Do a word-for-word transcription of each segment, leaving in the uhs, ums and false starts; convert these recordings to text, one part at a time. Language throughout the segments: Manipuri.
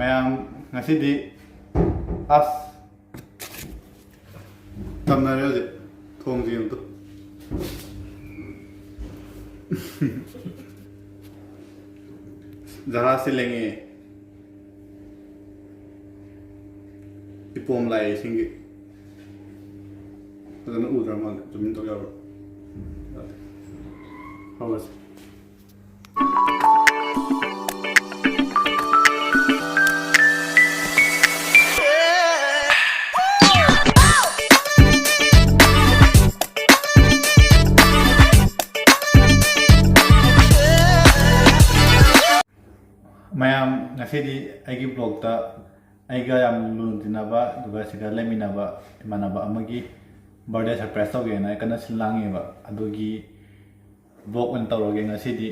ꯃꯌꯥꯝ, ꯉꯁꯤꯗꯤ ꯑꯁ ꯇꯝꯅꯔꯦ ꯍꯧꯖꯤꯛ ꯊꯣꯡꯁꯤ ꯑꯝꯇ꯫ ꯖꯍꯥꯖꯁꯤ ꯂꯦꯡꯉꯛꯑꯦ꯫ ꯏꯄꯣꯝ ꯂꯥꯛꯑꯦ ꯏꯁꯤꯡꯒꯤ꯫ ꯐꯖꯅ ꯎꯗ꯭ꯔ ꯃꯥꯜꯂꯦ꯫ ꯖꯨꯝ ꯏꯟ ꯇꯧ ꯌꯥꯕ꯭ꯔꯣ? ꯌꯥꯗꯦ꯫ ꯍꯧꯔꯁꯤ꯫ ꯃꯌꯥꯝ, ꯉꯁꯤꯗꯤ ꯑꯩꯒꯤ ꯕ꯭ꯂꯣꯛꯇ ꯑꯩꯒ ꯌꯥꯝ ꯂꯨꯅ ꯇꯤꯟꯅꯕ, ꯑꯗꯨꯒ ꯁꯤꯗ ꯂꯩꯃꯤꯟꯅꯕ ꯏꯃꯥꯟꯅꯕ ꯑꯃꯒꯤ ꯕꯥꯔꯗꯦ ꯁꯔꯄ꯭ꯔꯥꯏꯁ ꯇꯧꯒꯦꯅ ꯑꯩ ꯀꯟꯅ ꯁꯤꯜ ꯂꯥꯡꯉꯤꯕ꯫ ꯑꯗꯨꯒꯤ ꯕ꯭ꯂꯣꯛ ꯑꯣꯏꯅ ꯇꯧꯔꯒꯦ ꯉꯁꯤꯗꯤ꯫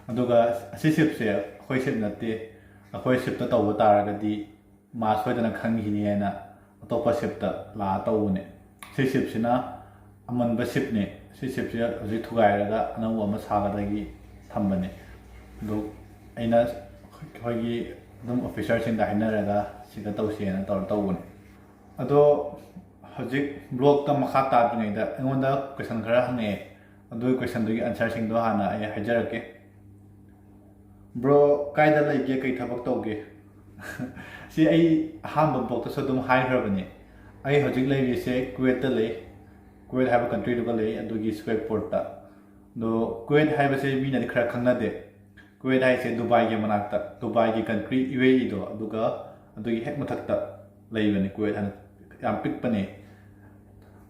ꯑꯗꯨꯒ ꯑꯁꯤ ꯁꯤꯞꯁꯦ ꯑꯩꯈꯣꯏ ꯁꯤꯞ ꯅꯠꯇꯦ, ꯑꯩꯈꯣꯏ ꯁꯤꯞꯇ ꯇꯧꯕ ꯇꯥꯔꯒꯗꯤ ꯃꯥ ꯁꯣꯏꯗꯅ ꯈꯪꯈꯤꯅꯤ ꯍꯥꯏꯅ ꯑꯇꯣꯞꯄ ꯁꯤꯞꯇ ꯂꯥꯛꯑ ꯇꯧꯕꯅꯦ꯫ ꯁꯤ ꯁꯤꯞꯁꯤꯅ ꯑꯃꯟꯕ ꯁꯤꯞꯅꯦ꯫ ꯁꯤ ꯁꯤꯞꯁꯦ ꯍꯧꯖꯤꯛ ꯊꯨꯒꯥꯏꯔꯒ ꯑꯅꯧꯕ ꯑꯃ ꯁꯥꯒꯗꯒꯤ ꯊꯝꯕꯅꯦ꯫ ꯑꯗꯨ ꯑꯩꯅ ꯑꯩꯈꯣꯏꯒꯤ ꯑꯗꯨꯝ ꯑꯣꯐꯤꯁꯔꯁꯤꯡꯗ ꯍꯥꯏꯅꯔꯒ ꯁꯤꯗ ꯇꯧꯁꯦꯅ ꯇꯧꯔ ꯇꯧꯕꯅꯦ꯫ ꯑꯗꯣ ꯍꯧꯖꯤꯛ ꯕ꯭ꯂꯣꯛꯇ ꯃꯈꯥ ꯇꯥꯗ꯭ꯔꯤꯉꯩꯗ ꯑꯩꯉꯣꯟꯗ ꯀꯣꯏꯁꯟ ꯈꯔ ꯍꯪꯉꯛꯑꯦ꯫ ꯑꯗꯨꯒꯤ ꯀꯣꯏꯁꯟꯗꯨꯒꯤ ꯑꯟꯁꯔꯁꯤꯡꯗꯣ ꯍꯥꯟꯅ ꯑꯩ ꯍꯥꯏꯖꯔꯛꯀꯦ꯫ ꯕ꯭ꯔꯣ, ꯀꯥꯏꯗ ꯂꯩꯒꯦ? ꯀꯩ ꯊꯕꯛ ꯇꯧꯒꯦ? ꯁꯤ ꯑꯩ ꯑꯍꯥꯟꯕ ꯕ꯭ꯂꯣꯛꯇꯁꯨ ꯑꯗꯨꯝ ꯍꯥꯏꯈ꯭ꯔꯕꯅꯦ꯫ ꯑꯩ ꯍꯧꯖꯤꯛ ꯂꯩꯔꯤꯁꯦ ꯀꯨꯋꯦꯠꯇ ꯂꯩ꯫ ꯀꯨꯋꯦꯠ ꯍꯥꯏꯕ ꯀꯟꯇ꯭ꯔꯤꯗꯨꯒ ꯂꯩ, ꯑꯗꯨꯒꯤ ꯁ꯭ꯋꯦꯠ ꯄꯣꯔꯠꯇ꯫ ꯑꯗꯣ ꯀꯨꯋꯦꯠ ꯍꯥꯏꯕꯁꯦ ꯃꯤꯅꯗꯤ ꯈꯔ ꯈꯪꯅꯗꯦ꯫ ꯀꯨꯋꯦꯠ ꯍꯥꯏꯁꯦ ꯗꯨꯕꯥꯏꯒꯤ ꯃꯅꯥꯛꯇ, ꯗꯨꯕꯥꯏꯒꯤ ꯀꯟꯇ꯭ꯔꯤ ꯌꯨ ꯑꯦ ꯏꯗꯣ, ꯑꯗꯨꯒ ꯑꯗꯨꯒꯤ ꯍꯦꯛ ꯃꯊꯛꯇ ꯂꯩꯕꯅꯤ ꯀꯨꯋꯦꯠ ꯍꯥꯏꯅ꯫ ꯌꯥꯝ ꯄꯤꯛꯄꯅꯦ꯫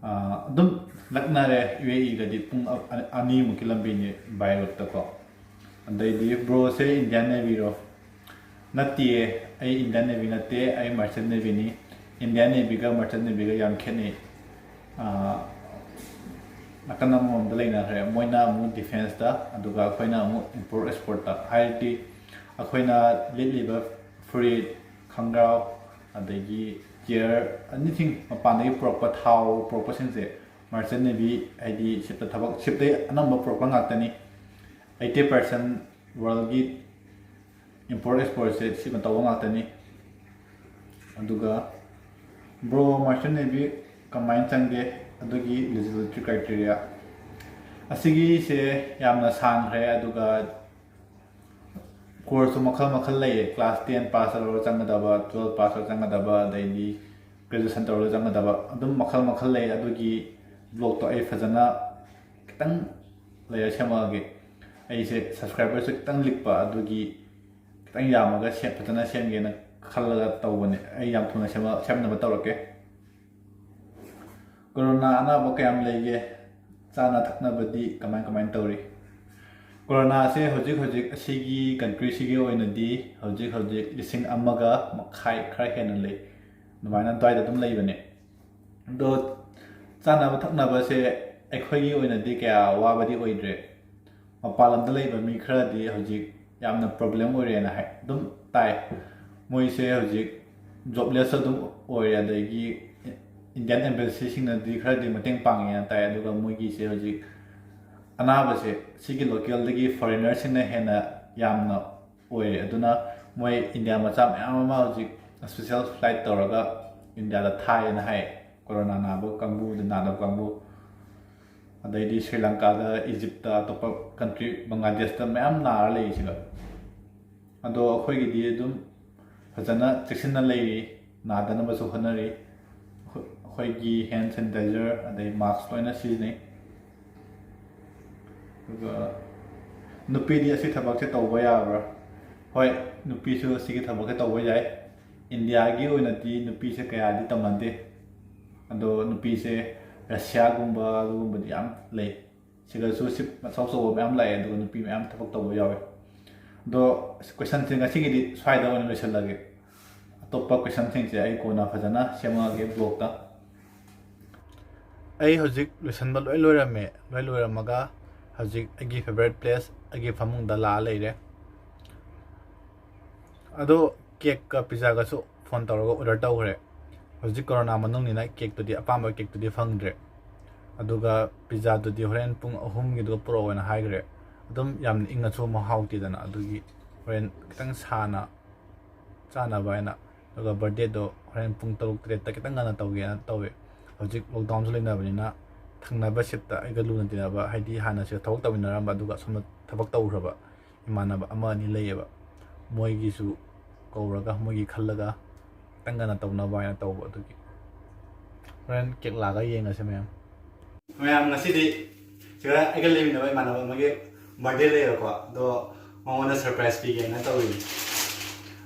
ꯑꯥ, ꯑꯗꯨꯝ ꯅꯛꯅꯔꯦ ꯌꯨ ꯑꯦ ꯏꯒꯗꯤ, ꯄꯨꯡ ꯑ-, ꯑ-, ꯑꯅꯤꯃꯨꯛꯀꯤ ꯂꯝꯕꯤꯅꯤ ꯕꯥꯏ ꯔꯣꯠꯇꯀꯣ꯫ ꯑꯗꯩꯗꯤ ꯕ꯭ꯔꯣꯁꯦ ꯏꯟꯗꯤꯌꯥꯟ ꯅꯦꯚꯤꯔꯣ? ꯅꯠꯇꯤꯌꯦ, ꯑꯩ ꯏꯟꯗꯤꯌꯥꯟ ꯅꯦꯚꯤ ꯅꯠꯇꯦ, ꯑꯩ ꯃꯔꯆꯦꯟ ꯅꯦꯚꯤꯅꯤ꯫ ꯏꯟꯗꯤꯌꯥꯟ ꯅꯦꯚꯤꯒ ꯃꯔꯆꯦꯟ ꯅꯦꯚꯤꯒ ꯌꯥꯝ ꯈꯦꯠꯅꯩ꯫ ꯑꯥ, ꯅꯥꯀꯟ ꯑꯃꯃꯝꯗ ꯂꯩꯅꯈ꯭ꯔꯦ꯫ ꯃꯣꯏꯅ ꯑꯃꯨꯛ ꯗꯤꯐꯦꯟꯁꯇ, ꯑꯗꯨꯒ ꯑꯩꯈꯣꯏꯅ ꯑꯃꯨꯛ ꯏꯝꯄꯣꯔꯠ ꯑꯦꯛꯁꯄꯣꯔꯠꯇ꯫ ꯍꯥꯏꯔꯗꯤ ꯑꯩꯈꯣꯏꯅ ꯂꯤꯠꯂꯤꯕ ꯐꯨꯔꯤꯠ, ꯈꯣꯡꯒ꯭ꯔꯥꯎ, ꯑꯗꯒꯤ ꯒꯤꯌꯔ, ꯑꯦꯅꯤꯊꯤꯡ ꯃꯄꯥꯟꯗꯒꯤ ꯄꯨꯔꯛꯄ, ꯊꯥꯎ ꯄꯨꯔꯛꯄꯁꯤꯡꯁꯦ ꯃꯔꯆꯦꯟ ꯅꯦꯚꯤ, ꯍꯥꯏꯗꯤ ꯁꯤꯞꯇ ꯊꯕꯛ, ꯁꯤꯞꯇꯩ ꯑꯅꯝꯕ ꯄꯨꯔꯛꯄ ꯉꯥꯛꯇꯅꯤ꯫ ꯑꯩꯠꯇꯤ ꯄꯥꯔꯁꯦꯟ ꯋꯥꯔꯜꯒꯤ import exportꯁꯦ ꯁꯤꯃ ꯇꯧꯕ ꯉꯥꯛꯇꯅꯤ꯫ ꯑꯗꯨꯒ bro, Merchant Navy ꯀꯃꯥꯏꯅ ꯆꯪꯒꯦ? ꯑꯗꯨꯒꯤ eligibility criteria ꯑꯁꯤꯒꯤꯁꯦ ꯌꯥꯝꯅ ꯁꯥꯡꯈ꯭ꯔꯦ꯫ ꯑꯗꯨꯒ courseꯁꯨ ꯃꯈꯜ ꯃꯈꯜ ꯂꯩꯌꯦ꯫ Class ten pass ꯇꯧꯔꯒ ꯆꯪꯒꯗꯕ, twelve pass ꯇꯧꯔꯒ ꯆꯪꯒꯗꯕ, ꯑꯗꯩꯗꯤ graduation ꯇꯧꯔꯒ ꯆꯪꯒꯗꯕ, ꯑꯗꯨꯝ ꯃꯈꯜ ꯃꯈꯜ ꯂꯩ꯫ ꯑꯗꯨꯒꯤ vlogꯇꯣ ꯑꯩ ꯐꯖꯅ ꯈꯤꯇꯪ ꯂꯩꯔ ꯁꯦꯝꯃꯛꯑꯒꯦ꯫ ꯑꯩꯁꯦ subscriberꯁꯨ ꯈꯤꯇꯪ ꯂꯤꯛꯄ, ꯑꯗꯨꯒꯤ ꯈꯤꯇꯪ ꯌꯥꯝꯃꯒ ꯁꯦꯝ-, ꯐꯖꯅ ꯁꯦꯝꯒꯦꯅ ꯈꯜꯂꯒ ꯇꯧꯕꯅꯦ꯫ ꯑꯩ ꯌꯥꯝ ꯊꯨꯅ ꯁꯦꯝꯃ-, ꯁꯦꯝꯅꯕ ꯇꯧꯔꯛꯀꯦ꯫ ꯀꯣꯔꯣꯅꯥ ꯑꯅꯥꯕ ꯀꯌꯥꯝ ꯂꯩꯒꯦ? ꯆꯥꯅ ꯊꯛꯅꯕꯗꯤ ꯀꯃꯥꯏ ꯀꯃꯥꯏꯅ ꯇꯧꯔꯤ? ꯀꯣꯔꯣꯅꯥꯁꯦ ꯍꯧꯖꯤꯛ ꯍꯧꯖꯤꯛ ꯑꯁꯤꯒꯤ countryꯁꯤꯒꯤ ꯑꯣꯏꯅꯗꯤ ꯍꯧꯖꯤꯛ ꯍꯧꯖꯤꯛ ꯂꯤꯁꯤꯡ ꯑꯃꯒ ꯃꯈꯥꯏ ꯈꯔ ꯍꯦꯟꯅ ꯂꯩ, ꯑꯗꯨꯃꯥꯏꯅ ꯑꯗꯨꯋꯥꯏꯗ ꯑꯗꯨꯝ ꯂꯩꯕꯅꯦ꯫ ꯑꯗꯣ ꯆꯥꯅꯕ ꯊꯛꯅꯕꯁꯦ ꯑꯩꯈꯣꯏꯒꯤ ꯑꯣꯏꯅꯗꯤ ꯀꯌꯥ ꯋꯥꯕꯗꯤ ꯑꯣꯏꯗ꯭ꯔꯦ꯫ ꯃꯄꯥꯟ ꯂꯝꯗ ꯂꯩꯕ ꯃꯤ ꯈꯔꯗꯤ ꯍꯧꯖꯤꯛ ꯌꯥꯝꯅ problem ꯑꯣꯏꯔꯦꯅ ꯍꯥꯏ, ꯑꯗꯨꯝ ꯇꯥꯏ꯫ ꯃꯣꯏꯁꯦ ꯍꯧꯖꯤꯛ jobless ꯑꯗꯨꯝ ꯑꯣꯏꯔꯦ, ꯑꯗꯒꯤ Indian embassy ꯁꯤꯡꯅꯗꯤ ꯈꯔꯗꯤ ꯃꯇꯦꯡ ꯄꯥꯡꯉꯦꯅ ꯇꯥꯏ꯫ ꯑꯗꯨꯒ ꯃꯣꯏꯒꯤꯁꯦ ꯍꯧꯖꯤꯛ ꯑꯅꯥꯕꯁꯦ ꯁꯤꯒꯤ local ꯗꯒꯤ foreigner ꯁꯤꯡꯅ ꯍꯦꯟꯅ ꯌꯥꯝꯅ ꯑꯣꯏꯔꯦ꯫ ꯑꯗꯨꯅ ꯃꯣꯏ ꯏꯟꯗꯤꯌꯥ ꯃꯆꯥ ꯃꯌꯥꯝ ꯑꯃ ꯍꯧꯖꯤꯛ special flight ꯇꯧꯔꯒ ꯏꯟꯗꯤꯌꯥꯗ ꯊꯥꯏꯌꯦꯅ ꯍꯥꯏ, ꯀꯣꯔꯣꯅꯥ ꯅꯥꯕ ꯀꯥꯡꯕꯨꯗ, ꯅꯥꯗꯕ ꯀꯥꯡꯕꯨ꯫ ꯑꯗꯩꯗꯤ ꯁ꯭ꯔꯤ ꯂꯪꯀꯥꯗ, ꯏꯖꯤꯞꯇ, ꯑꯇꯣꯞꯄ country, ꯕꯪꯒ꯭ꯂꯥꯗꯦꯁꯇ ꯃꯌꯥꯝ ꯅꯥꯔ ꯂꯩ ꯁꯤꯗ꯫ ꯑꯗꯣ ꯑꯩꯈꯣꯏꯒꯤꯗꯤ ꯑꯗꯨꯝ ꯐꯖꯅ ꯆꯦꯛꯁꯤꯟꯅ ꯂꯩꯔꯤ, ꯅꯥꯗꯅꯕꯁꯨ ꯍꯣꯠꯅꯔꯤ꯫ ꯑꯩꯈꯣꯏ-, ꯑꯩꯈꯣꯏꯒꯤ hand sanitizer ꯑꯗꯩ mask ꯂꯣꯏꯅ ꯁꯤꯖꯤꯟꯅꯩ꯫ ꯑꯗꯨꯒ ꯅꯨꯄꯤꯗꯤ ꯑꯁꯤ ꯊꯕꯛꯁꯦ ꯇꯧꯕ ꯌꯥꯕ꯭ꯔꯥ? ꯍꯣꯏ, ꯅꯨꯄꯤꯁꯨ ꯑꯁꯤꯒꯤ ꯊꯕꯛꯁꯦ ꯇꯧꯕ ꯌꯥꯏ꯫ ꯏꯟꯗꯤꯌꯥꯒꯤ ꯑꯣꯏꯅꯗꯤ ꯅꯨꯄꯤꯁꯦ ꯀꯌꯥꯗꯤ ꯇꯧꯅꯗꯦ꯫ ꯑꯗꯣ ꯅꯨꯄꯤꯁꯦ ꯔꯁꯤꯌꯥꯒꯨꯝꯕ ꯑꯗꯨꯒꯨꯝꯕꯗꯤ ꯌꯥꯝ ꯂꯩ꯫ ꯁꯤꯗꯁꯨ ship ꯑꯆꯧ ꯑꯆꯧꯕ ꯃꯌꯥꯝ ꯂꯥꯛꯑꯦ, ꯑꯗꯨꯒ ꯅꯨꯄꯤ ꯃꯌꯥꯝ ꯊꯕꯛ ꯇꯧꯕ ꯌꯥꯎꯋꯦ꯫ ꯑꯗꯣ questionꯁꯦ ꯉꯁꯤꯒꯤꯗꯤ ꯁ꯭ꯋꯥꯏꯗ ꯑꯣꯏꯅ ꯂꯣꯏꯁꯤꯜꯂꯒꯦ꯫ ꯑꯇꯣꯞꯄ questionꯁꯤꯡꯁꯦ ꯑꯩ ꯀꯣꯟꯅ ꯐꯖꯅ ꯁꯦꯝꯃꯛꯑꯒꯦ vlogꯇ꯫ ꯑꯩ ꯍꯧꯖꯤꯛ ꯂꯣꯏꯁꯤꯟꯕ ꯂꯣꯏ ꯂꯣꯏꯔꯝꯃꯦ꯫ ꯂꯣꯏ ꯂꯣꯏꯔꯝꯃꯒ ꯍꯧꯖꯤꯛ ꯑꯩꯒꯤ favourite place, ꯑꯩꯒꯤ ꯐꯃꯨꯡꯗ ꯂꯥꯛꯑ ꯂꯩꯔꯦ꯫ ꯑꯗꯣ cakeꯀ pizzaꯒꯁꯨ phone ꯇꯧꯔꯒ order ꯇꯧꯈ꯭ꯔꯦ꯫ ꯍꯧꯖꯤꯛ ꯀꯣꯔꯣꯅꯥ ꯃꯅꯨꯡꯅꯤꯅ cakeꯇꯨꯗꯤ, ꯑꯄꯥꯝꯕ cakeꯇꯨꯗꯤ ꯐꯪꯗ꯭ꯔꯦ꯫ ꯑꯗꯨꯒ pizzaꯗꯨꯗꯤ ꯍꯣꯔꯦꯟ ꯄꯨꯡ ꯑꯍꯨꯝꯒꯤꯗꯨꯒ ꯄꯨꯔꯛꯑꯣꯅ ꯍꯥꯏꯈ꯭ꯔꯦ꯫ ꯑꯗꯨꯝ ꯌꯥꯝꯅ ꯏꯪꯉꯁꯨ ꯑꯃꯨꯛ ꯍꯥꯎꯇꯦꯗꯅ, ꯑꯗꯨꯒꯤ ꯍꯣꯔꯦꯟ ꯈꯤꯇꯪ ꯁꯥꯅ ꯆꯥꯅꯕ ꯍꯥꯏꯅ꯫ ꯑꯗꯨꯒ ꯕꯥꯔꯗꯦꯗꯣ ꯍꯣꯔꯦꯟ ꯄꯨꯡ ꯇꯔꯨꯛ ꯇꯔꯦꯠꯇ ꯈꯤꯇꯪ ꯉꯟꯅ ꯇꯧꯒꯦꯅ ꯇꯧꯋꯦ꯫ ꯍꯧꯖꯤꯛ ꯂꯣꯛꯗꯥꯎꯟꯁꯨ ꯂꯩꯅꯕꯅꯤꯅ ꯊꯪꯅꯕ ꯁꯤꯠꯇ ꯑꯩꯒ ꯂꯨꯅ ꯇꯤꯟꯅꯕ, ꯍꯥꯏꯗꯤ ꯍꯥꯟꯅ ꯁꯤꯗ ꯊꯕꯛ ꯇꯧꯃꯤꯟꯅꯔꯝꯕ ꯑꯗꯨꯒ ꯑꯁꯣꯝꯗ ꯊꯕꯛ ꯇꯧꯈ꯭ꯔꯕ ꯏꯃꯥꯟꯅꯕ ꯑꯃ ꯑꯅꯤ ꯂꯩꯌꯦꯕ꯫ ꯃꯣꯏꯒꯤꯁꯨ ꯀꯧꯔꯒ, ꯃꯣꯏꯒꯤ ꯈꯜꯂꯒ ꯈꯤꯇꯪ ꯉꯟꯅ ꯇꯧꯅꯕ ꯍꯥꯏꯅ ꯇꯧꯕ ꯑꯗꯨꯒꯤ꯫ ꯍꯣꯔꯦꯟ ꯀꯦꯛ ꯂꯥꯛꯑꯒ ꯌꯦꯡꯉꯁꯦ ꯃꯌꯥꯝ꯫ ꯃꯌꯥꯝ, ꯉꯁꯤꯗꯤ ꯁꯤꯗ ꯑꯩꯒ ꯂꯩꯃꯤꯟꯅꯕ ꯏꯃꯥꯟꯅꯕ ꯑꯃꯒꯤ ꯕꯥꯔꯗꯦ ꯂꯩꯌꯦꯕꯀꯣ, ꯑꯗꯣ ꯃꯉꯣꯟꯗ ꯁꯔꯄ꯭ꯔꯥꯏꯖ ꯄꯤꯒꯦꯅ ꯇꯧꯔꯤꯅꯤ꯫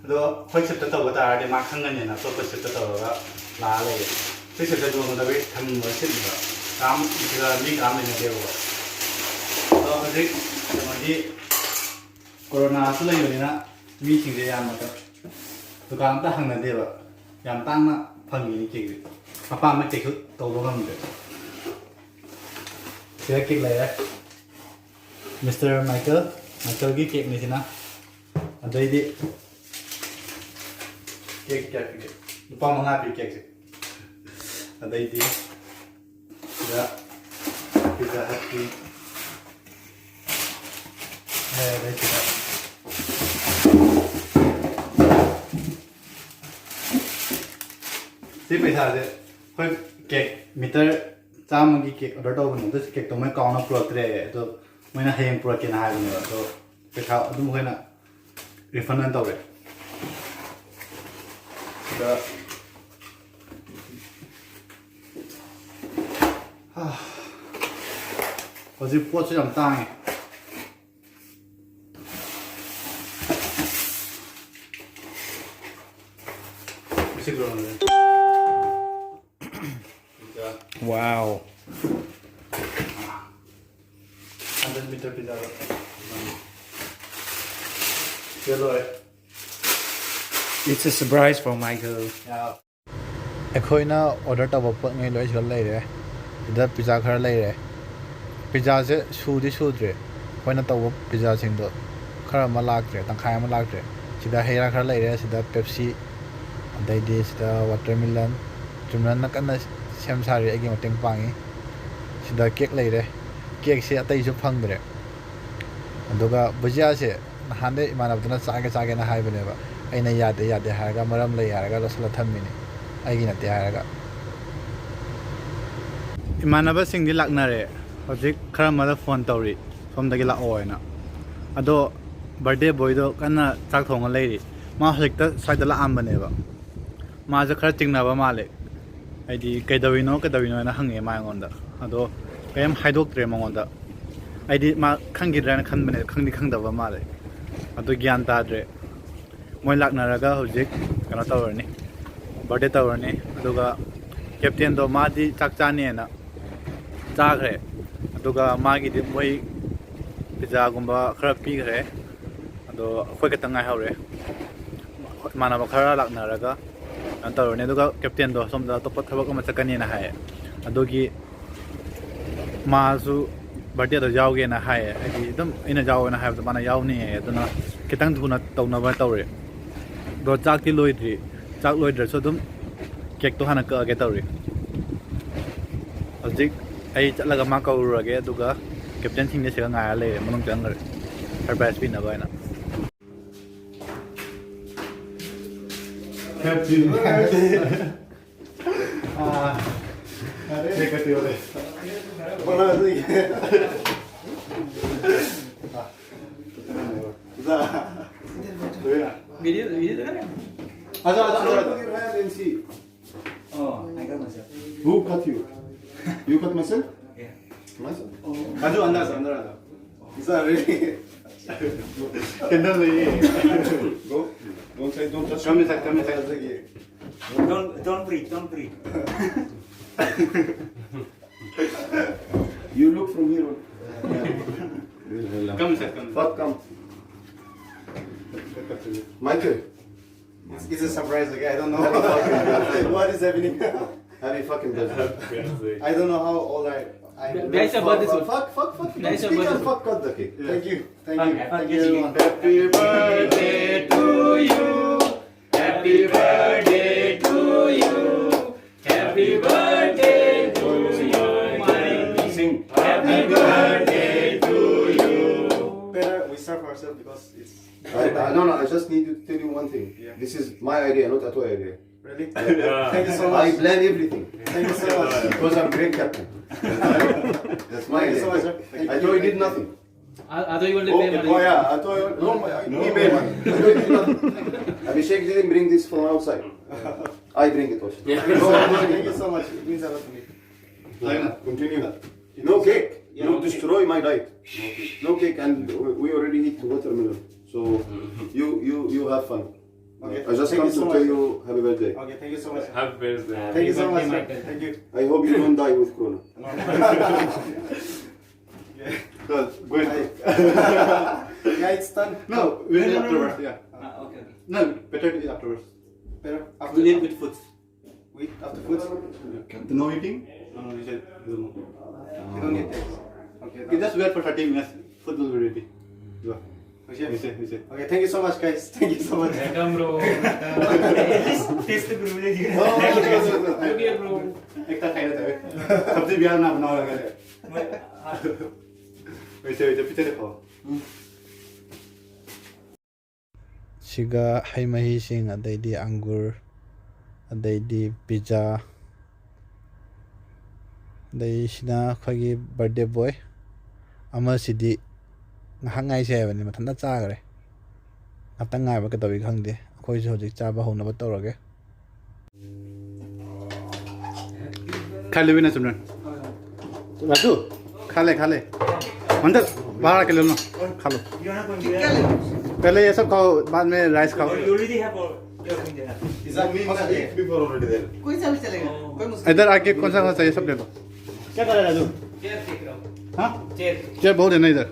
ꯑꯗꯣ ꯑꯩꯈꯣꯏ ꯁꯤꯞꯇ ꯇꯧꯕ ꯇꯥꯔꯗꯤ ꯃꯥ ꯈꯪꯒꯅꯤꯅ ꯑꯇꯣꯞꯄ ꯁꯤꯞꯇ ꯇꯧꯔꯒ ꯂꯥꯛꯑ ꯂꯩꯌꯦ꯫ ꯑꯩꯈꯣꯏ ꯁꯤꯞꯇ ꯂꯨꯍꯣꯡꯒꯗꯕꯒꯤ ꯊꯝꯃꯤꯕ ꯁꯤꯠꯅꯤꯕ ꯀꯅꯥꯝ, ꯁꯤꯗ ꯃꯤ ꯀꯅꯥꯝ ꯂꯩꯅꯗꯦꯕꯀꯣ꯫ ꯑꯗꯣ ꯍꯧꯖꯤꯛ ꯀꯩꯅꯣꯒꯤ ꯀꯣꯔꯣꯅꯥꯁꯨ ꯂꯩꯕꯅꯤꯅ ꯃꯤꯁꯤꯡꯁꯦ ꯌꯥꯝꯅ ꯀ-, ꯗꯨꯀꯥꯟ ꯑꯝꯇ ꯍꯪꯅꯗꯦꯕ꯫ ꯌꯥꯝ ꯇꯥꯡꯅ ꯐꯪꯉꯤꯅꯤ ꯀꯦꯛꯁꯦ꯫ ꯑꯄꯥꯝꯕ ꯀꯦꯛꯁꯨ ꯇꯧꯕ ꯉꯝꯗ꯭ꯔꯦ꯫ ꯁꯤꯗ ꯀꯦꯛ ꯂꯩꯔꯦ꯫ ꯃꯤꯁꯇꯔ ꯃꯥꯏꯀꯦꯜ, ꯃꯥꯏꯀꯦꯜꯒꯤ ꯀꯦꯛꯅꯤ ꯁꯤꯅ꯫ ꯑꯗꯩꯗꯤ ꯀꯦꯛ ꯀꯌꯥ ꯄꯤꯒꯦ? ꯂꯨꯄꯥ ꯃꯉꯥ ꯄꯤ ꯀꯦꯛꯁꯦ꯫ ꯑꯗꯩꯗꯤ ꯁꯤꯗ ꯄꯤꯖꯥ ꯍꯠꯀꯤ ꯂꯩꯔꯦ ꯁꯤꯗ꯫ ꯁꯤ ꯄꯩꯁꯥꯁꯦ ꯑꯩꯈꯣꯏ ꯀꯦꯛ ꯃꯤꯇꯔ ꯆꯥꯝꯃꯒꯤ ꯀꯦꯛ ꯑꯣꯔꯗꯔ ꯇꯧꯕꯅꯦ, ꯑꯗꯨꯁꯨ ꯀꯦꯛꯇꯣ ꯃꯣꯏ ꯀꯥꯎꯅ ꯄꯨꯔꯛꯇ꯭ꯔꯦ, ꯑꯗꯣ ꯃꯣꯏꯅ ꯍꯌꯦꯡ ꯄꯨꯔꯛꯀꯦꯅ ꯍꯥꯏꯕꯅꯦꯕ, ꯑꯗꯣ ꯄꯩꯁꯥ ꯑꯗꯨꯝ ꯑꯩꯈꯣꯏꯅ ꯔꯤꯐꯟ ꯑꯣꯏꯅ ꯇꯧꯔꯦ꯫ ꯑꯗ, ꯍꯥ, ꯍꯧꯖꯤꯛ ꯄꯣꯠꯁꯨ ꯌꯥꯝ ꯇꯥꯡꯉꯦ꯫ Wow. Hundred meter pizza. Yellow. It's a surprise for Michael. Yeah. ꯑꯩꯈꯣꯏꯅ ꯑꯣꯔꯗꯔ ꯇꯧꯕ ꯄꯣꯠꯉꯩ ꯂꯣꯏ ꯁꯤꯗ ꯂꯩꯔꯦ꯫ ꯁꯤꯗ ꯄꯤꯖꯥ ꯈꯔ ꯂꯩꯔꯦ꯫ ꯄꯤꯖꯥꯁꯦ ꯁꯨꯗꯤ ꯁꯨꯗ꯭ꯔꯦ꯫ ꯑꯩꯈꯣꯏꯅ ꯇꯧꯕ ꯄꯤꯖꯥꯁꯤꯡꯗꯣ ꯈꯔ ꯑꯃ ꯂꯥꯛꯇ꯭ꯔꯦ, ꯇꯪꯈꯥꯏ ꯑꯃ ꯂꯥꯛꯇ꯭ꯔꯦ꯫ ꯁꯤꯗ ꯍꯩ ꯔꯥ ꯈꯔ ꯂꯩꯔꯦ, ꯁꯤꯗ ꯄꯦꯞꯁꯤ, ꯑꯗꯩꯗꯤ ꯁꯤꯗ ꯋꯥꯇꯔꯃꯤꯂꯟ꯫ ꯆꯨꯝꯅꯅ ꯀꯟꯅ ꯁꯦꯝ ꯁꯥꯔꯤ, ꯑꯩꯒꯤ ꯃꯇꯦꯡ ꯄꯥꯡꯉꯤ꯫ ꯁꯤꯗ ꯀꯦꯛ ꯂꯩꯔꯦ꯫ ꯀꯦꯛꯁꯦ ꯑꯇꯩꯁꯨ ꯐꯪꯗ꯭ꯔꯦ꯫ ꯑꯗꯨꯒ ꯕꯨꯖꯤꯌꯥꯁꯦ ꯅꯍꯥꯟꯗꯩ ꯏꯃꯥꯟꯅꯕꯗꯨꯅ ꯆꯥꯒꯦ ꯆꯥꯒꯦꯅ ꯍꯥꯏꯕꯅꯦꯕ꯫ ꯑꯩꯅ ꯌꯥꯗꯦ ꯌꯥꯗꯦ ꯍꯥꯏꯔꯒ, ꯃꯔꯝ ꯂꯩ ꯍꯥꯏꯔꯒ ꯂꯧꯁꯤꯜꯂ ꯊꯝꯃꯤꯅꯤ, ꯑꯩꯒꯤ ꯅꯠꯇꯦ ꯍꯥꯏꯔꯒ꯫ ꯏꯃꯥꯟꯅꯕꯁꯤꯡꯗꯤ ꯂꯥꯛꯅꯔꯦ꯫ ꯍꯧꯖꯤꯛ ꯈꯔ ꯑꯃꯗ ꯐꯣꯟ ꯇꯧꯔꯤ, ꯁꯣꯝꯗꯒꯤ ꯂꯥꯛꯑꯣ ꯍꯥꯏꯅ꯫ ꯑꯗꯣ ꯕꯥꯔꯗꯦ ꯕꯣꯏꯗꯣ ꯀꯟꯅ ꯆꯥꯛ ꯊꯣꯡꯉ ꯂꯩꯔꯤ꯫ ꯃꯥ ꯍꯧꯖꯤꯛꯇ ꯁ꯭ꯋꯥꯏꯗ ꯂꯥꯛꯑꯝꯕꯅꯦꯕ꯫ ꯃꯥꯁꯦ ꯈꯔ ꯆꯤꯡꯅꯕ ꯃꯥꯜꯂꯦ꯫ ꯍꯥꯏꯗꯤ, "ꯀꯩꯗꯧꯔꯤꯅꯣ, ꯀꯩꯗꯧꯔꯤꯅꯣ?" ꯍꯥꯏꯅ ꯍꯪꯉꯛꯑꯦ ꯃꯥ ꯑꯩꯉꯣꯟꯗ꯫ ꯑꯗꯣ ꯀꯔꯤꯝ ꯍꯥꯏꯗꯣꯛꯇ꯭ꯔꯦ ꯃꯉꯣꯟꯗ꯫ ꯑꯩꯗꯤ ꯃꯥ ꯈꯪꯈꯤꯗ꯭ꯔꯥꯅ ꯈꯟꯕꯅꯦ, ꯈꯪꯗꯤ ꯈꯪꯗꯕ ꯃꯥꯜꯂꯦ꯫ ꯑꯗꯨ ꯒ꯭ꯌꯥꯟ ꯇꯥꯗ꯭ꯔꯦ꯫ ꯃꯣꯏ ꯂꯥꯛꯅꯔꯒ ꯍꯧꯖꯤꯛ ꯀꯩꯅꯣ ꯇꯧꯔꯅꯤ, ꯕꯥꯔꯗꯦ ꯇꯧꯔꯅꯤ꯫ ꯑꯗꯨꯒ ꯀꯦꯞꯇꯦꯟꯗꯣ ꯃꯥꯗꯤ ꯆꯥꯛ ꯆꯥꯅꯦꯅ ꯆꯥꯈ꯭ꯔꯦ꯫ ꯑꯗꯨꯒ ꯃꯥꯒꯤꯗꯤ ꯃꯣꯏ ꯄꯤꯖꯥꯒꯨꯝꯕ ꯈꯔ ꯄꯤꯈ꯭ꯔꯦ꯫ ꯑꯗꯣ ꯑꯩꯈꯣꯏ ꯈꯛꯇꯪ ꯉꯥꯏꯍꯧꯔꯦ꯫ ꯏꯃꯥꯟꯅꯕ ꯈꯔ ꯂꯥꯛꯅꯔꯒ ꯀꯩꯅꯣ ꯇꯧꯔꯅꯤ꯫ ꯑꯗꯨꯒ ꯀꯦꯞꯇꯦꯟꯗꯣ ꯁꯣꯝꯗ ꯑꯇꯣꯞꯄ ꯊꯕꯛ ꯑꯃ ꯆꯠꯀꯅꯤꯅ ꯍꯥꯏꯌꯦ꯫ ꯑꯗꯨꯒꯤ ꯃꯥꯁꯨ ꯕꯥꯔꯗꯦꯗꯣ ꯌꯥꯎꯒꯦꯅ ꯍꯥꯏꯌꯦ꯫ ꯍꯥꯏꯗꯤ, ꯑꯗꯨꯝ ꯑꯩꯅ ꯌꯥꯎꯑꯣꯅ ꯍꯥꯏꯕꯗꯣ ꯃꯥꯅ ꯌꯥꯎꯅꯤ ꯍꯥꯏꯌꯦ꯫ ꯑꯗꯨꯅ ꯈꯤꯇꯪ ꯊꯨꯅ ꯇꯧꯅꯕ ꯇꯧꯔꯦ꯫ ꯑꯗꯣ ꯆꯥꯛꯇꯤ ꯂꯣꯏꯗ꯭ꯔꯤ꯫ ꯆꯥꯛ ꯂꯣꯏꯗ꯭ꯔꯁꯨ ꯑꯗꯨꯝ ꯀꯦꯛꯇꯣ ꯍꯥꯟꯅ ꯀꯛꯑꯒꯦ ꯇꯧꯔꯤ꯫ ꯍꯧꯖꯤꯛ ꯑꯩ ꯆꯠꯂꯒ ꯃꯥ ꯀꯧꯔꯨꯔꯒꯦ, ꯑꯗꯨꯒ ꯀꯦꯞꯇꯦꯟꯁꯤꯡꯗꯤ ꯁꯤꯗ ꯉꯥꯏꯔ ꯂꯩꯔꯦ, ꯃꯅꯨꯡ ꯆꯪꯈ꯭ꯔꯦ, ꯁꯔꯄ꯭ꯔꯥꯏꯖ ꯄꯤꯅꯕ ꯍꯥꯏꯅ꯫ Happy birthday. Ah, negative. Bueno, sí. Video, video tu kan? Ada, ada, ada. Put your hand and see. Oh, I got myself. Who cut you? You cut myself? Yeah. Myself? Oh. Ada, ada, ada, ada. It's not really. Kenal lagi. Go. Don't say, don't touch. Come inside, come inside. Don't, don't breathe, don't breathe. You look from here. Come inside, come inside. Fuck, come. Michael. It's, it's a surprise, okay? I don't know. Happy fucking birthday. What is happening? Happy fucking birthday. I don't know how old I, I am. Guys, your birthday soon. Fuck, fuck, fuck. Guys, your birthday soon. Fuck, cut the cake. Yeah. Thank you. Thank you. Thank you, everyone. Happy birthday to you. Happy birthday to you. Happy birthday to you, my king. Sing. Happy birthday to you. Better we start for ourselves because it's This is my idea, not Atoy idea. Really? Yeah. Thank you so I much. Plan everything. Thank you so much. Because I'm great captain. That's my Thank you idea. So much, sir. Thank Atoy did nothing. Are, are you only Oh, pay money? Oh yeah, Atoy. No, my, no. Me pay money. Atoy did nothing. Abhishek didn't bring this from outside. I bring it also. Thank you so much. Thank you so much. It means a lot to me. Continue. No cake. You destroy my diet. No cake, and we already eat watermelon. So you you you have fun. Okay. I just Thank come you so to much. Tell you happy birthday. Okay, thank you so much. Happy birthday. Thank you so much, Happy sir. Birthday. Thank you. I hope you don't die with corona. Yeah. Good. Go ahead. Yeah, it's done. No, we'll eat afterwards. Yeah. Ah, okay, okay. No, better to eat afterwards. Pero after We need with food. We eat after food. No eating? No, no, you said no. You don't need this. Okay. You just wait for thirty minutes. Food will be ready. Go. Okay. Wait, wait. Okay, thank you so much, guys. Thank you so much. Welcome, bro. At least taste the privilege. No, no, no, no, no. Thank you, bro. Ekta khai na jabe. Sabji bihar na banao laga de. Wait, wait, picture dekho. ꯁꯤꯒ ꯍꯩ ꯃꯍꯤꯁꯤꯡ, ꯑꯗꯩꯗꯤ ꯑꯪꯒꯨꯔ, ꯑꯗꯩꯗꯤ ꯄꯤꯖꯥ, ꯑꯗꯩ ꯁꯤꯅ ꯑꯩꯈꯣꯏꯒꯤ ꯕꯥꯔꯗꯦ ꯕꯣꯏ꯫ ꯑꯃꯁꯤꯗꯤ ꯉꯥꯏꯍꯥꯛ ꯉꯥꯏꯁꯦ ꯍꯥꯏꯕꯅꯤ, ꯃꯊꯟꯇ ꯆꯥꯈ꯭ꯔꯦ꯫ ꯉꯥꯛꯇꯪ ꯉꯥꯏꯕ ꯀꯩꯗꯧꯏ ꯈꯪꯗꯦ꯫ ꯑꯩꯈꯣꯏꯁꯨ ꯍꯧꯖꯤꯛ ꯆꯥꯕ ꯍꯧꯅꯕ ꯇꯧꯔꯒꯦ꯫ खा ले बिना सुन रहे। राजू, खा ले, खा ले। अंदर, बाहर आके ले लो ना। खा लो। पहले ये सब खाओ, बाद में राइस खाओ। You already have all your thing there. Is that me? Before already there. कोई सा भी चलेगा। कोई मुश्किल इधर आके कौन सा कौन सा ये सब ले लो। क्या कर रहा है राजू? Chair take रहा हूँ। हाँ? Chair। चेयर बहुत है ना इधर।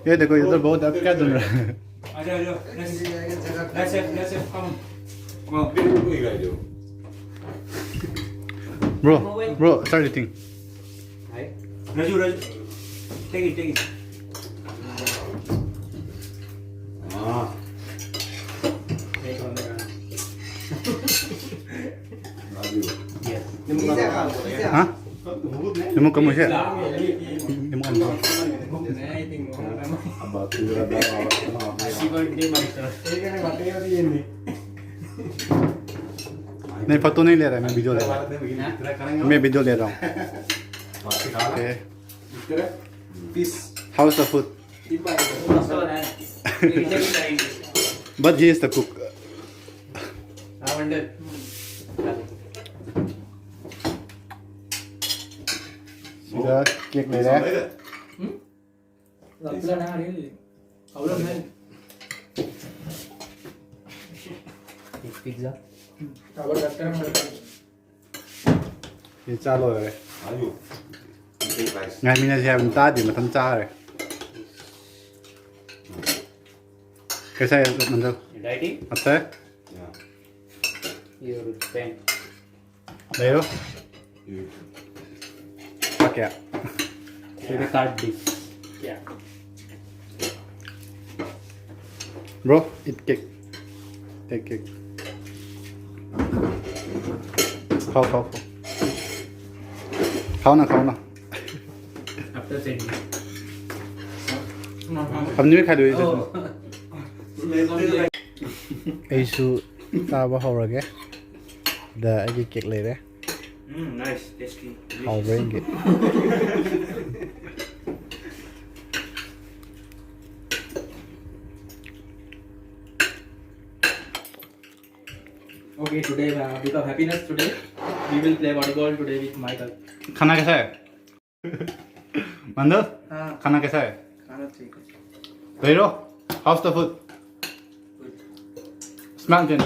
ये देखो, इधर बहुत है, क्या ढूंढ रहा है? आ जाओ, आ जाओ। Let's, let's have, let's have, come on. Come on. Bro, bro, start eating. Raju, Raju. Take it, take it. हाँ। Take one. Raju. Yes. Pizza ꯈꯥꯡꯕꯗꯣ꯫ हाँ? ꯏꯃꯨꯡ ꯀꯃꯨꯁꯦ? ꯏꯃꯨꯡ ꯀꯃꯨꯁꯦ? नहीं, आई थिंक वो होगा। अब बात पूरा दवा वाला सुना आपने। Happy birthday my sir. ठीक है, बातें हो रही है नहीं। नहीं, फोटो नहीं ले रहा है, मैं वीडियो ले रहा हूँ। मैं वीडियो ले रहा हूँ। बाकी खाना। Okay. Piece. How's the food? तीन बार। दोस्तों है। ये भी करेंगे। But he is the cook. हाँ, वंडर। सीधा केक ले रहा है। आपला नाही आली. प्रॉब्लेम नाही. पिझ्झा. अब डॉक्टर में ये चालू है. आयो. Okay, guys. Ngayon na siya yung tadi, matang tsaka eh. Kasi, ano, dieting. Ate? Yeah. Your pen. Layo? You. Pakya. Credit card this. क्या? Bro, eat cake. Take cake. खाओ, खाओ, खाओ. खाओ ना, खाओ ना. After send. अब नहीं खा लो ये तो. ꯑꯩꯁꯨ ꯆꯥꯕ ꯍꯧꯔꯒꯦ. ꯗ ꯑꯩꯒꯤ ꯀꯦꯛ ꯂꯩꯔꯦ. ꯎꯝ, ꯅꯥꯏꯁ, ꯇꯦꯁꯇꯤ. ꯍꯥꯎꯕ꯭ꯔꯥ ꯌꯦꯡꯒꯦ. Okay, today, uh, because happiness today, we will play volleyball today with Michael. खाना कैसा है? मंदर, हाँ, खाना कैसा है? खाना ठीक है. Pero, how's the food? Smell it.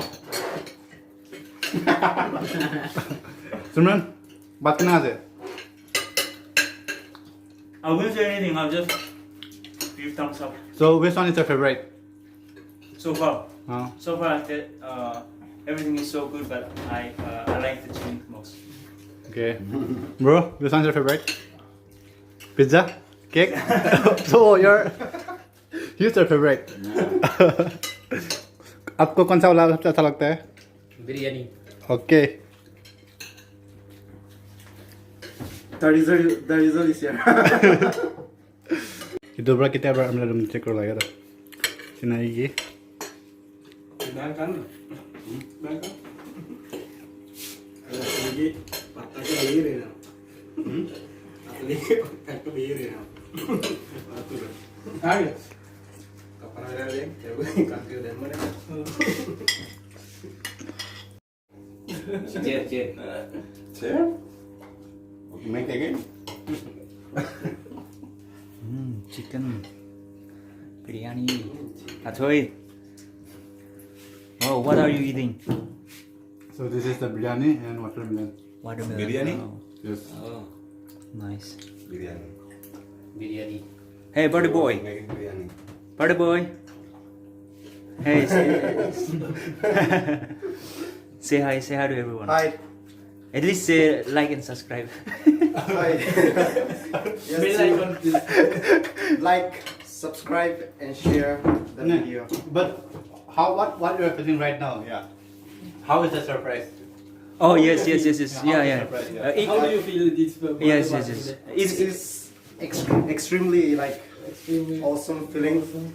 Simran, बात करना है. I won't say anything. I'll just give thumbs up. So, which one is your favorite? So far, हाँ. So far, I feel, uh, everything is so good, but I, uh, I like the chicken most. Okay. Bro, which one is your favorite? Pizza? Cake? So, your, who's your favorite? आपको कौन सा वाला सबसे अच्छा लगता है? Biryani. Okay. The result, the result is here. ꯁꯤꯗꯨꯕ꯭ꯔꯥ ꯀꯤꯇꯕ꯭ꯔꯥ ꯑꯃꯅ ꯑꯗꯨꯝ ꯆꯦꯛ ꯇꯧꯔꯒ ꯁꯤꯅ ꯑꯩꯒꯤ ꯕꯦꯡ ꯑꯦꯀꯥꯎꯟ꯫ Bank account. ꯑꯗꯨꯗꯒꯤ ꯄꯠꯇ ꯀ ꯂꯩꯔꯦꯅ꯫ ꯑꯗꯨꯗꯒꯤ ꯄꯠꯇ ꯀ ꯂꯩꯔꯦꯅ꯫ ꯍꯥꯏ꯫ ꯀꯄꯔ ꯂꯩꯔꯦ, ꯀꯥꯟꯇꯤ ꯂꯩꯔꯦ꯫ Share, share. Share? Okay, make again. Mm, chicken biryani. Athoi. Oh, what are you eating? So this is the biryani and watermelon. Watermelon. Biryani? Oh, Yes. Oh, nice. Biryani. Biryani. Hey, buddy boy. Making biryani. Buddy boy. Hey, say, say hi, say hi to everyone. Hi. At least say like and subscribe. Hi. Yes, bell icon, please. Like, subscribe, and share the No, video. But how, what, what you are feeling right now? Yeah. How is the surprise? Oh, yes, yes, yes, yes. Yeah, yeah. Surprise, yeah. Uh, it, how do you feel this? Yes, yes, yes. It's, it's extremely, like, extremely awesome feeling. Awesome.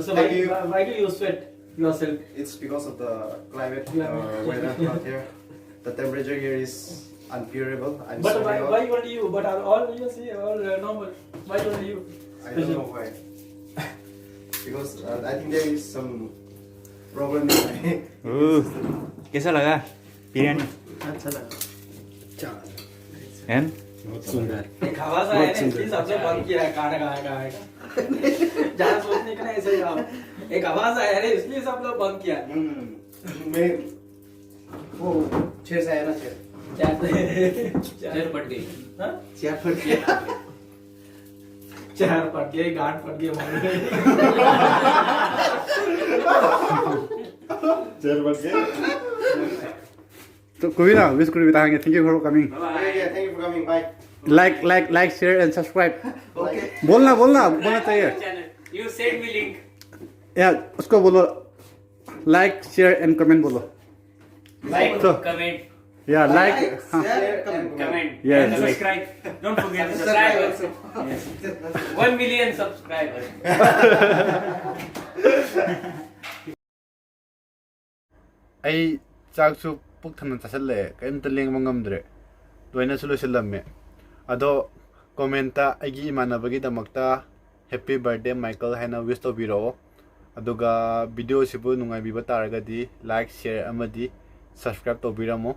So why, why, why do you sweat yourself? It's because of the climate, uh, weather out here. The temperature here is unbearable. I'm but why, why only you? But are all you see all uh, normal? Why only you? I don't know why. Because uh, I think there is some problem in my. कैसा लगा बिरयानी? अच्छा लगा। चावल। एंड? बहुत सुंदर। एक आवाज आया ना, इसलिए सब लोग बंद किया है, खाना खाया, खाया। ज्यादा सोचने का नहीं, ऐसे ही आओ। एक आवाज आया ना, इसलिए सब लोग बंद किया। मैं वो छेर से आया ना, छेर। चार चार पट गई। हाँ? चार पट गई। चार पट गई, गांड पट गई, मार गई। चार पट गई। तो कोई ना, विश करो बेटा, thank you for coming। Bye bye। Yeah, yeah, thank you for coming। Bye। Like, like, like, share and subscribe। Okay। बोलना, बोलना, बोलना चाहिए। Channel। You send me link। यार, उसको बोलो, like, share and comment बोलो। Like, तो comment। Yeah, like. Share, comment. Comment. Yes, And yes. Subscribe. Don't forget to subscribe. Yes. One million subscribers. ꯑꯩ ꯆꯥꯛꯁꯨ ꯄꯨꯛ ꯊꯟꯅ ꯆꯥꯁꯤꯜꯂꯛꯑꯦ, ꯀꯔꯤꯝꯇ ꯂꯦꯡꯕ ꯉꯝꯗ꯭ꯔꯦ, ꯂꯣꯏꯅꯁꯨ ꯂꯣꯏꯁꯤꯜꯂꯝꯃꯦ꯫ ꯑꯗꯣ ꯀꯣꯃꯦꯟꯇ ꯑꯩꯒꯤ ꯏꯃꯥꯟꯅꯕꯒꯤꯗꯃꯛꯇ "Happy birthday Michael" ꯍꯥꯏꯅ ꯋꯤꯁ ꯇꯧꯕꯤꯔꯛꯑꯣ꯫ ꯑꯗꯨꯒ ꯚꯤꯗꯤꯑꯣꯁꯤꯕꯨ ꯅꯨꯡꯉꯥꯏꯕꯤꯕ ꯇꯥꯔꯒꯗꯤ ꯂꯥꯏꯛ, ꯁꯤꯌꯔ ꯑꯃꯗꯤ ꯁꯕꯁꯀ꯭ꯔꯥꯏꯕ ꯇꯧꯕꯤꯔꯝꯃꯣ꯫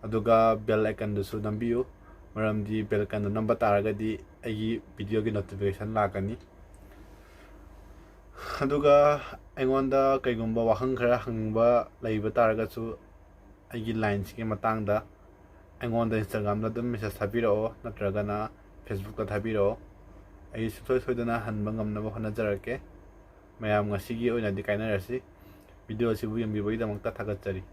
ꯑꯗꯨꯒ ꯕꯦꯜ ꯑꯥꯏꯀꯟꯗꯨꯁꯨ ꯅꯝꯕꯤꯌꯨ, ꯃꯔꯝꯗꯤ ꯕꯦꯜ ꯑꯥꯏꯀꯟꯗꯨ ꯅꯝꯕ ꯇꯥꯔꯒꯗꯤ ꯑꯩꯒꯤ ꯚꯤꯗꯤꯑꯣꯒꯤ ꯅꯣꯇꯤꯐꯤꯀꯦꯁꯟ ꯂꯥꯛꯀꯅꯤ꯫ ꯑꯗꯨꯒ ꯑꯩꯉꯣꯟꯗ ꯀꯩꯒꯨꯝꯕ ꯋꯥꯍꯪ ꯈꯔ ꯍꯪꯅꯤꯡꯕ ꯂꯩꯕ ꯇꯥꯔꯒꯁꯨ ꯑꯩꯒꯤ ꯂꯥꯏꯟꯁꯤꯒꯤ ꯃꯇꯥꯡꯗ ꯑꯩꯉꯣꯟꯗ ꯏꯟꯁꯇꯥꯒ꯭ꯔꯥꯝꯗ ꯑꯗꯨꯝ ꯃꯦꯁꯦꯖ ꯊꯥꯕꯤꯔꯛꯑꯣ, ꯅꯠꯇ꯭ꯔꯒꯅ ꯐꯦꯁꯕꯨꯛꯇ ꯊꯥꯕꯤꯔꯛꯑꯣ꯫ ꯑꯩ ꯁꯨꯡꯁꯣꯏ ꯁꯣꯏꯗꯅ ꯍꯟꯕ ꯉꯝꯅꯕ ꯍꯣꯠꯅꯖꯔꯛꯀꯦ꯫ ꯃꯌꯥꯝ ꯉꯁꯤꯒꯤ ꯑꯣꯏꯅꯗꯤ ꯀꯥꯏꯅꯔꯁꯤ꯫ ꯚꯤꯗꯤꯑꯣ ꯑꯁꯤꯕꯨ ꯌꯦꯡꯕꯤꯕꯒꯤꯗꯃꯛꯇ ꯊꯥꯒꯠꯆꯔꯤ꯫